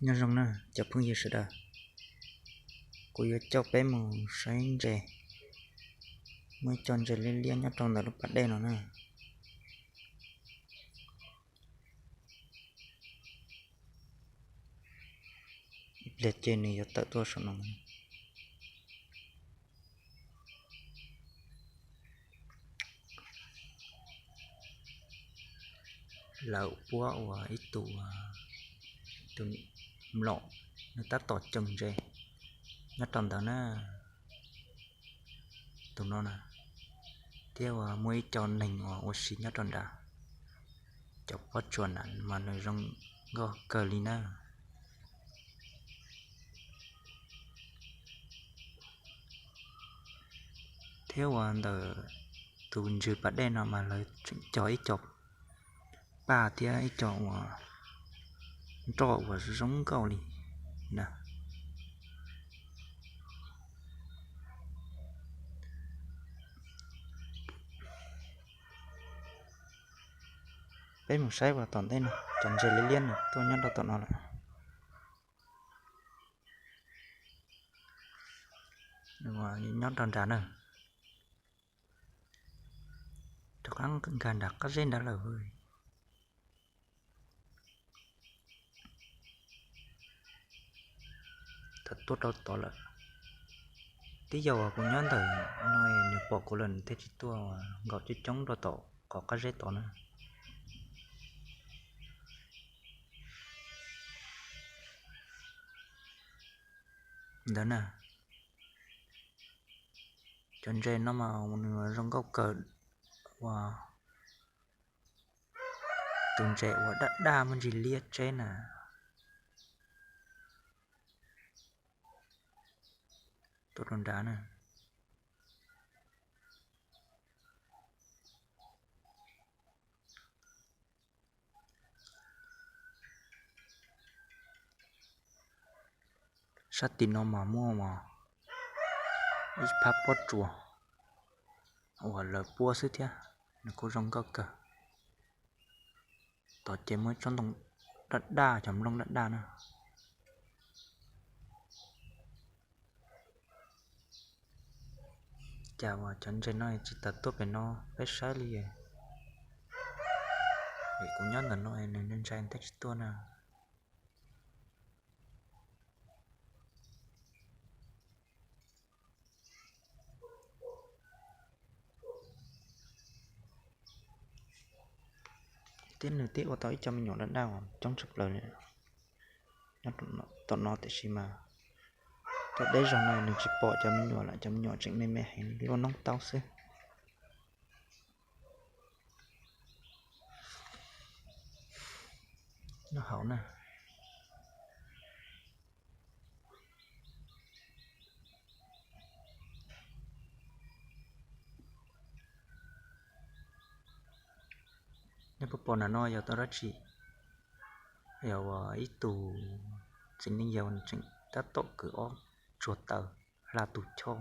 Nyob zoo na cov phooj ywg sawv daws, kuv yuav coj peb mus saib ntses, muaj ib co ntses liab liab nyob rau ntawm lub pas dej no na. Ib pliag ces nws yuav tawm tuaj saum no. Lawv puab ua ib tug, tus mlom, nws tab tom cog ntses nyob rau ntawd na, tus no na, thiab uas muaj ib co neeg uas ua si nyob rau nrad. Cov pob tsuas na mas nws zoo nkauj kawg li na. Thiab uas ntawm tus ntsws pas dej no mas lawv tseem cog ib co paj thiab ib co uas nroj uas zoo nkauj li na. Peb mus saib uas tom ntej no cov ntses liab liab no tuaj nyob rau tom no lawm. Nyob rau nrad na, rov qab nkag nram qab zeb nrad lawm. Thaum tuaj rau tod lawm, twb yog uas kuv nyob ntawm no nws pom kuv lawm nws thiaj tsis tuaj nkaum coob coob rau tom qhov qab zeb tod na. Ntawd na, cov ntses no mas nws zoo nkauj kawg, uas tus ntses uas daj daj muaj ntsis liab tseb na. Tuaj rau nrad na. Sab tim no mas muaj ib phab pob tsuas uas lawv puab xwb thiab, nws kuj zoo nkauj kawg. Tod ces muaj ib tsob ntoo daj daj, cov nplooj daj daj na. Cas uas cov ntses no tsis tawm tuaj pem no peb saib li, vim kuv nyob ntawm no nws ntshai thiaj tsis tuaj na. Thiab nws twb ua tau ib co me nyuam daj daj coob tshaj plaws li. Nyob tom no tiam sis mas cov deb zog no nws tsis pom cov me nyuam lawm, cov me nyuam tseem me me heev luaj noob taub xwb. Nyob hauv na. Nej puas pom na, no yog tau dab tsi? Yog ua ib tug txiv neej yau tseem tab tom kwv ob tsuag taws hla tus choj